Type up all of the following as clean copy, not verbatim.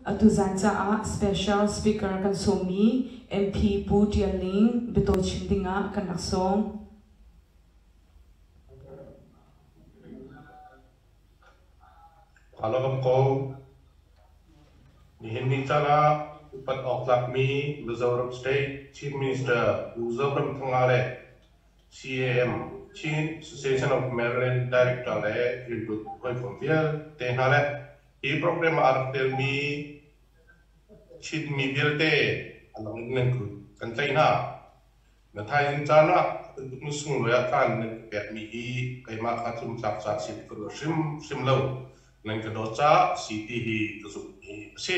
Atu zan caah special speaker kan sawmmi MP Pu Tial Ling biatawi chim dingah kan rak sawm. Aa lawm ko. Nihin ni caan ah upat awk tlakmi Mizoram State Chief Minister Pu Zoramthanga le CAM Chin Association of Maryland Director le Greenwood hawikom vialte hna le hi program ah a rak telmi Chinmi vialte a lang in nan kut kan tlaih hna. Na thaizing caan ah bantuk na sunglawi ah caan nan ka pekmi hi keimah kha tlumtlak ca si ka ruat hrimhrim lo. Nan ka dawt caah si ti hi ka zumhmi a si.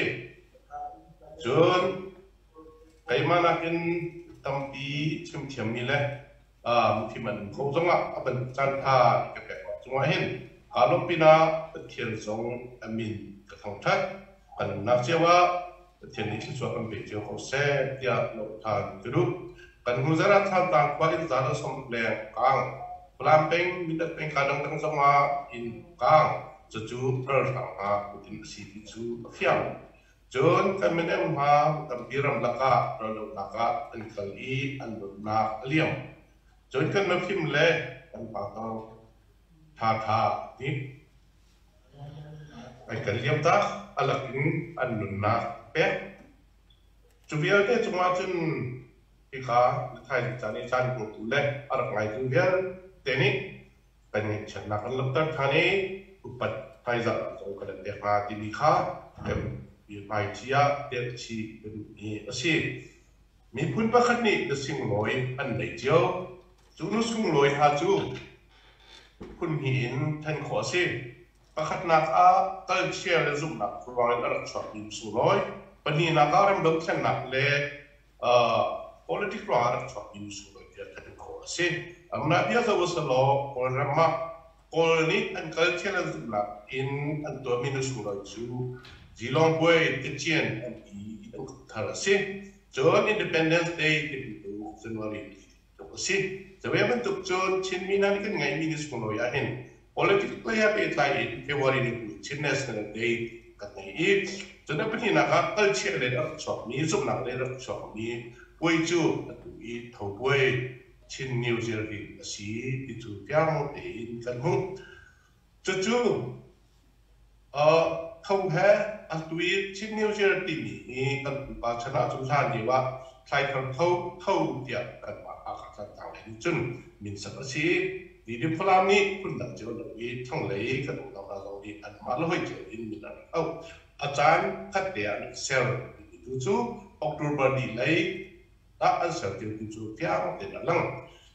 Cun keimah nakin tampi chimthiammi le mifim an um ko zongah a bantuk caan ṭha nan ka pek cungah hin kaa lawmh pinah Pathian zong a min ka thangṭhat. Kan nunnak cio ah Pathian nih thluachuah kan pe cio ko seh tiah lawmh ka duh. Kan hnu zarh ah Thlantlang khua inn za le 60 leng a kaang. Falam peng, Mindat peng kaa dangdang zong ah inn a kaang. Cucu ralhrang hna kut in a si ti cu a fiang. Cun kan minem hna tampi ramlak ah raldohnak ah an kal i an nunnak a liam. Cun kan mafim le kan pastor ṭhaṭha nih An kan liamtak, a lakin an nunnak pek. Cu vialte cungah cun hika na thaizing caan i caan hmangtu le a rak ngaitu vialte nih kan ngaihchiatnak an langhter ṭhan i upat hmaizahnak zong kan in pek hna timi kha kan hmaiṭhi ah telhchih ka duhmi a si. Miphun pakhat nih misinglawi an nei cio. Cu nusunglawi hna cu phun hnih in ṭhen khawh a si. Pakhatnak ah culture le zumhnak ruang in a rak chuakmi nusunglawi. Pahnihnak ah ram dothlennak le politics ruangah a rak chuakmi nusunglawi tiah ṭhen khawh a si. Amah bia zoh usalaw Kawlram ah Kawl nih an culture an zumhnak in an tuahmi nusunglawi cu Zilong Puai Kachin an ti i an thar a si. Cun Independence Day timi tu January tluk a si. Zawe bantuk cun Chinmi hna nih kan ngeihmi ni sunglawi ahhin politics lei ah pehtlai in February ni kul Chin National Day kan ngei i cun a pahnihnak ah culture le a rak chuakmi zumhnak le a rak chuakmi puai cu atu i tho puai Chin New Year hi a si ti cu fiang tein kan hmuh. Cucu Tho he atu i Chin New Year timi hi kan pupa chan ahcun hlan lio ah thlaithar tho tho tiah kanmah Hakha Thantlang lei nih cun minsak a si i Tidim Falam nih phundang cio lo i thlanglei kan unau hna zong nih anmah le hoi cio in min an rak auh. A caan khat te ah an rak ser timi tu cu October dih lei ah an ser cio tu cu fiang tein a lang.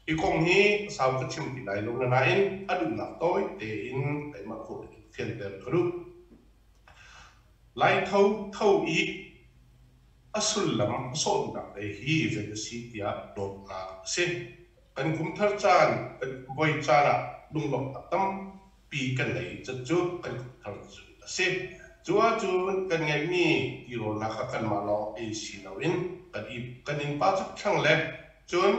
Hi kong hi sau ka chim ti lai lo nain a duhnak tawi tein keimah khur in fianter ka duh. Lai tho tho i a sullam a sawhnak lei hi zei a si tiah dawtnak a si. Kan kumthar caan, kan voi caan ah lunglawmhnak tampi kan nei cat cu kan kumthar cu a si. Cu ahcun kan ngeihmi tirawlnak kha kanmah lawng ei si loin kan i kan innpa cu thlang le cun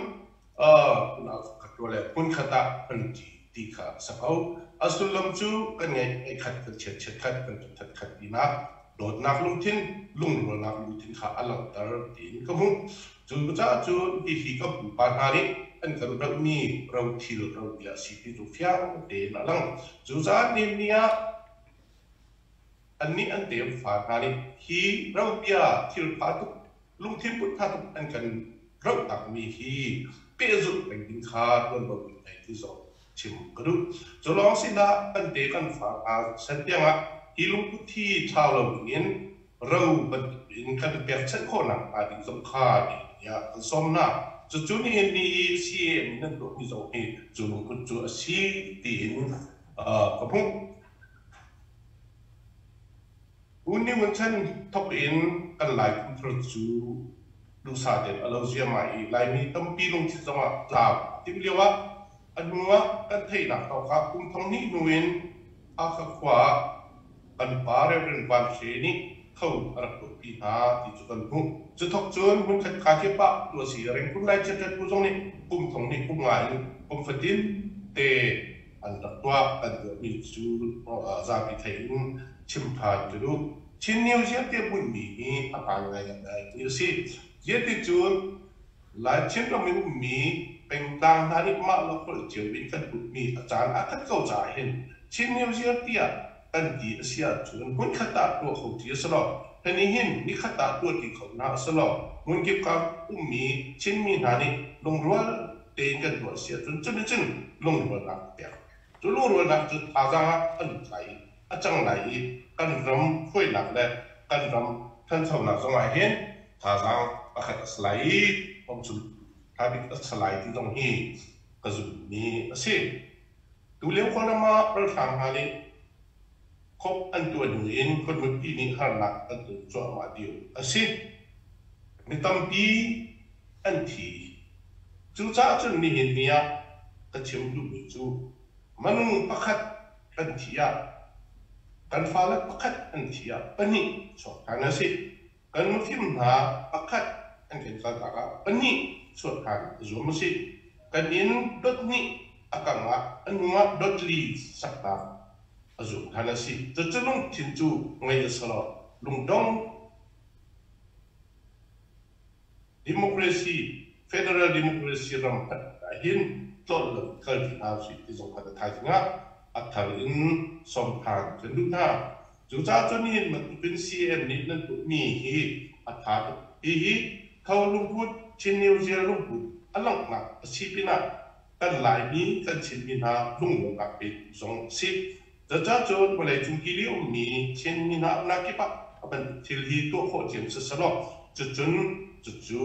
le hmunkhat ah kan ṭi ti kha a si ko. A sullam cu kan ngeih ngeihkhat kan chiat chiatkhat kan ṭhat khat tinak dawtnak lungthin lungrualnak lungthin kha a langhter tiin ka hmuh. Cucaah cun hihi ka pupa hna nih an kan rohmi rothil robia a si ti cu fiang tein a lang. Cucaah nihin ah annih an tefa hna nih hi robia thil ṭha tuk lungthin put ṭha tuk an kan rohtakmi hi pehzulh peng ding kha ṭuanvo kan ngei ti zong chim ka duh. Cu lawng sinah kan te kan fa hna san tiangah hi lungput hi thlau lo dingin ro bantuk in kan pekchanh khawhnak hnga ding zong kha tiah kan sawm hna. Cucu nihin ni i CAM in nan tuahmi zong hi cu lungput cu a si tiin ka hmuh. U Ni Wun Chan thawk in kan Lai kumthar cu duhsah tein a lo ziahmah i Laimi tampi lungthin zongah tlau aa timh lioah a hnu ah kan theihnak tawk ah kum 2000 hnu in Hakha khua ah kan pa Reverend Van Hre nih tho a rak tuahpi hna ti cu kan hmuh. Cu thawk cun hmunkhat kha kip ah tuah si Rengkun Lai Chiatret bu zong nih kum 2000 kum nga in kum fatin te an rak tuah. Kan tuahmi cu zapi thei in chim ṭhan ka duh. Chin News vialte bunh-mi hi a hmaan ngaingai ti a si. Zeticun Lai Chinram i ummi pengtlang hna nih mah le holh cio in kan putmi a caan aa khat ko caah hin Chin News tiah kan ti a si ahcun hmunkhat ah tuah kho ṭi a si lo. Hi hin nikhat ah tuah ṭi kho hna a si lo. Hmunkip ka ummi Chinmi hna nih lungrual tein kan tuah a si ahcun cu nih cun lungrualnak a pek. Cu lungrualnak cu thazaang ah a lut lai i a cang lai i kan ram hruainak le kan ram ṭhanchonak zong ah hin thazaang pakhat a si lai i bawmchung ṭha bik a si lai ti zong hi ka zumhmi a si. Tulio Kawlram ah ralhrang hna nih khop an tuah hnu in khuamupi nih harnak an ton cuahmah lio a si. Mi tampi an thi. Cucaah cun nihin ni ah ka chim duhmi cu minung pakhat kan thi ah kan fale pakhat an thi ah pahnih chuak ṭhan a si. Kan mifim hna pakhat an kan kaltak ah pahnih chuak ṭhan i zuam u sih. Kan inn dot hnih a kang ah a hnu ah dot li saknak a zuam ṭhan a si. Cucu lungthin cu ngei a si lo. Lungdong Democracy, Federal Democracy ram khat ah hin tlolh lo kal ti hna usih ti zong kha na thaizing ah a thar in sawm ṭhan kan duh hna. Cucaah cun nihin bantukin CM nih nan tuahmi hi a ṭha tuk. Hihi Tho lungput, Chin New Zealand lungput a langhnak a si pinah kan Laimi, kan Chinmi hna lungrualnak petu zong a si. Cucaah cun vawleicung kili ummi Chinmi hna umnak kip ah a bantuk thil hi tuah khawh cio si selaw cucun cucu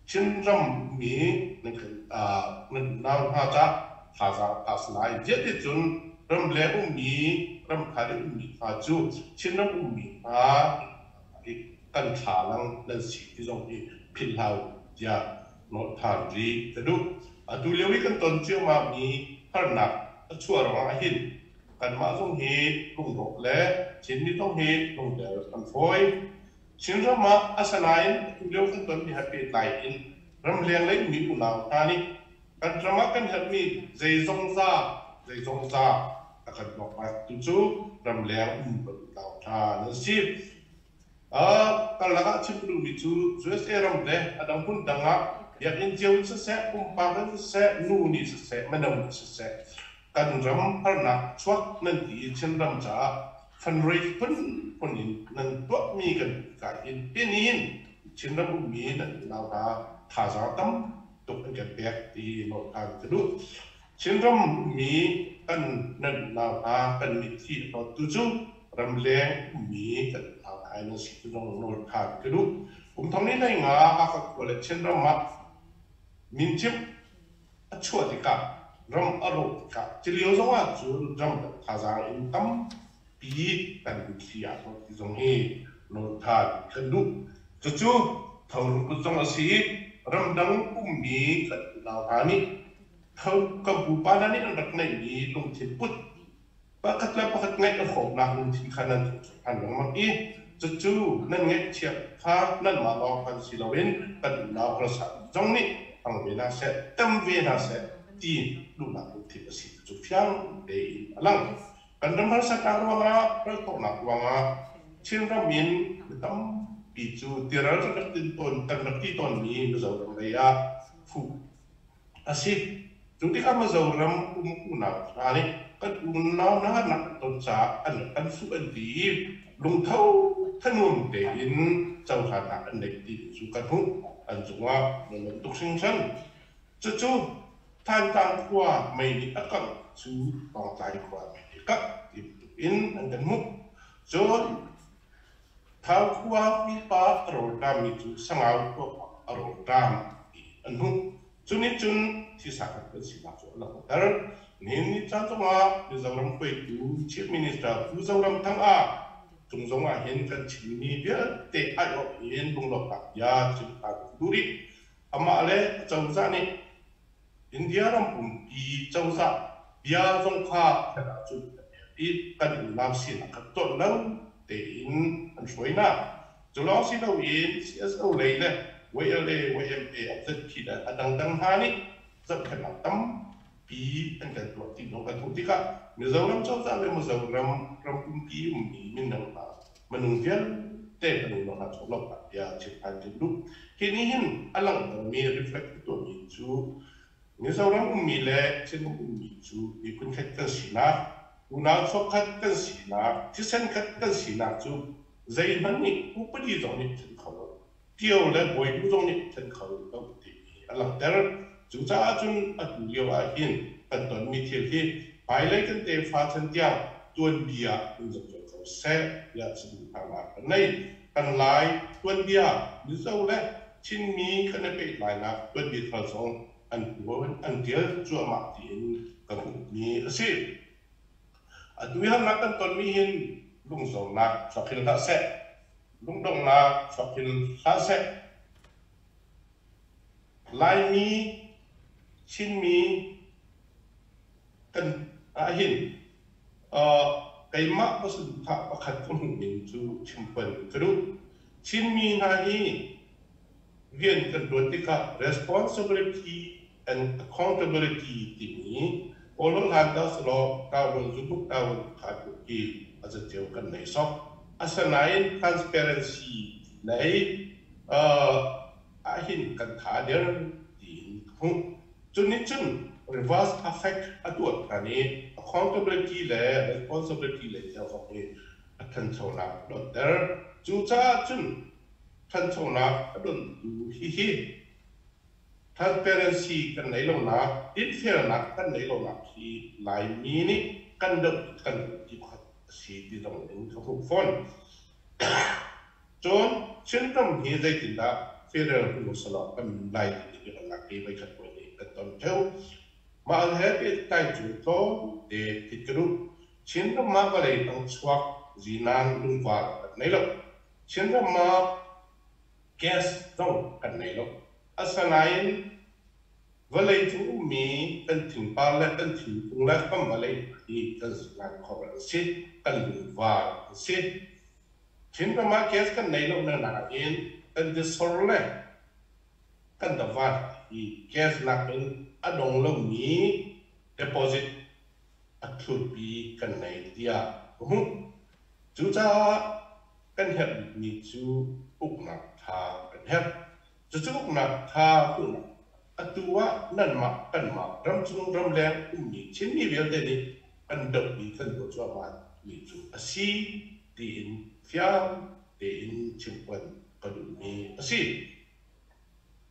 Chinram ummi nan kan nan unau hna cah thazaang tha si lai. Ziahticun ramleng ummi ramkha i ummi hna cu Chinram ummi hna hi kan thlalang nan si ti zong hi philh hlah u tiah nawl ṭhan rih ka duh. Atu lio i kan ton ciammammi harnak a chuah ruangah hin kanmah zong hi lungrawk le Chinmi zong hi lungder kan fawi. Chinram ah asinain atu lio kan tonmi he pehtlai in ramleng lei ummi unau hna nih kan ram ah kan herhmi zeizongza zeizongza a kan tuakpiaktu cu ramleng um kan unau hna nan si. Karlak ah chim ka duhmi cu USA ram le a dang hmun dang ah biakinn cio in siseh, pumpak in siseh, nu nih siseh, mino nih siseh, kan ram harnak chuak nan ti i Chinram caah fundraise phunphun in nan tuahmi kan hmuh tikah hin hinin Chinram ummi nan unau hna thazaang tam tuk an kan pek ti nawl ka duh. Chinram ummi kan nan unau hna kan mitthli a hlawttu cu ramleng ummi kan unau hna in an si tu zong nawl ṭhan ka duh. Kum thong ni 15 Hakha khua le Chinram ah mincimh a chuah tikah ram a rawh tikah cilio zong ah cun ramdang thazaang in tampi kan mitthli aa hlawt ti zong hi nawl ṭhan kan duh. Cucu tho lungput zong a si i ramdang ummi kan unau hna nih Kan pupa hna nih an rak ngeihmi lungthin put pakhat le pakhat ngeih a hrawmnak lungthin kha nan ṭhan lengmang i cucu nan ngeihchiat kha nanmah lawng kan si loin kan unau harsa zong nih hmang ve hna seh, tem ve hna seh ti duhnak lungthin a si ti cu fiang tein a lang. Kan ram harsatnak ruangah, ralthawhnak ruangah Chinram in mi tampi cu tiral kan rak tin tawn, kan rak ti tawnmi Mizoram lei ah fuh A si. Cu tikah Mizoram um unau hna nih kan unau hna harnak an ton caah an kan fuh an ti i lungtho thanuam tein cohlannak an neih ti cu kan hmuh. An cungah na lawm tuk hringhran. Cucu Thantlang khua mei nih a kangh cu Lawngtlai khua mei nih a kangh ti bantuk in an kan hmuh. Cun Thau khua pipa a rawlṭammi cu Sangau khua pa a rawlṭam ti an hmuh. Cu nih cun thisa khat kan sinak cu a langhter. Nihin ni caan zongah Mizoram hruaitu Chief Minister Pu Zoramthang ah cung zong ah hin kan Chinmi vialte aiawh in lunglawmhnak bia chim ṭhan kan duh rih. Amah le a cozah nih India ram pumpi cozah bia zong kha khat ahcun kan herh i kan unau sinak kha tlolh lo tein an hruai hna. Cu lawng si loin CSO lei le YLA, YMA, ZP le a dangdang hna nih zohkhenhnak tampi an kan tuah ti zong kan hmuh tikah Mizoram cozah le Mizoram ram pumpi ummi mino hna. Minung vialte kan unau hna cung lawmhnak bia chim ṭhan kan duh. Hi nih hin a langhtermi reflect a tuahmi cu Mizoram ummi le Chinram ummi cu miphun khat kan sinak, unau chuakkhat kan sinak, thisen khat kan sinak cu zeihmanh nih upadi zong nih then kho lo. Tio le Bawibu zong nih then kho lo timi a langhter. Cucaah cun atu lio ah hin kan tonmi thil hi hmailei kan tefa chan tiang tuanbia in zungzal ko seh tiah saduhthahnak kan nei. Kan Lai tuanbia, Mizo le Chinmi kan i pehtlainak tuanbia thar zong an tuan an tial cuahmah tiin ka hmuhmi a si. Atu i harnak kan tonmi hin lungzornak chuak hin hlah seh. Lungdonghnak chuak hin hlah seh. Laimi, Chinmi kan ahhin keimah ka saduhthah pakhat ka hmuh ning cu chimpuan ka duh. Chinmi hna hi rian kan ṭuan tikah responsibility and accountability timi Kawl hlan dah selaw tawon zubuk tawon kha hi a zaceo kan nei sok. Asinain transparency lei ahhin kan tha der tiin ka hmuh. Cu nih cun reverse effect a tuah than i accountability le responsibility lei tiang zong hi a thanchonak a donhter. Cucaah cun thanchonak a donhtu hihi transparency kan neih lonak, dinfelnak kan neih lonak hi Laimi nih kan doh kan doh ti pakhat a si ti zong in ka hmuh fawn. Cun Chinram hi zeitindah federal hmu selaw kan nun lai timi biahalnak hi voikhat puai nih kan ton ṭheo. Mah he pehtlai cu tlawmte thit ka duh. Chinram ah vawlei tang chuak zinan lungvar kan nei lo. Chinram ah gas zong kan nei lo. Asinain vawleicung ummi kan thingpar le kan thingkung le kan vawlei hi kan zinan khor an si, kan lungvar an si. Chinram ah gas kan nei lo nain kan tisor le kan davat hi gas nakin a dong lomi deposit a thlurpi kan nei tiah ka hmuh. Cucaah kan herh bikmi cu uknak ṭha kan herh. Cucu uknak ṭha hmuhnak atu ah nanmah kanmah ramchung ramleng ummi Chinmi vialte nih kan dohmi kan tuah cuahmah mi cu a si tiin fiang tein chimphuan ka duhmi a si.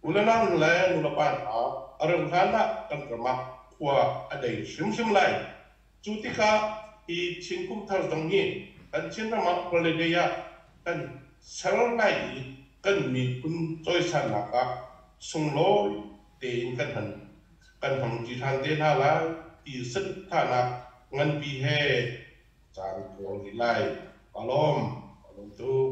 Unanang le nulepa hna a rauh hlan ah kan ram ah khua a dei hrimhrim lai. Cu tikah hi Chin Kum Thar zong hi kan Chinram ah holiday ah kan ser lai i kan miphun cawisannak ah sunglawi tein kan hman kan hmang ṭi ṭhan te hna lai ti saduhthahnak nganpi he caan ka ngol rih lai. Ka lawm. Ka lawm tuk.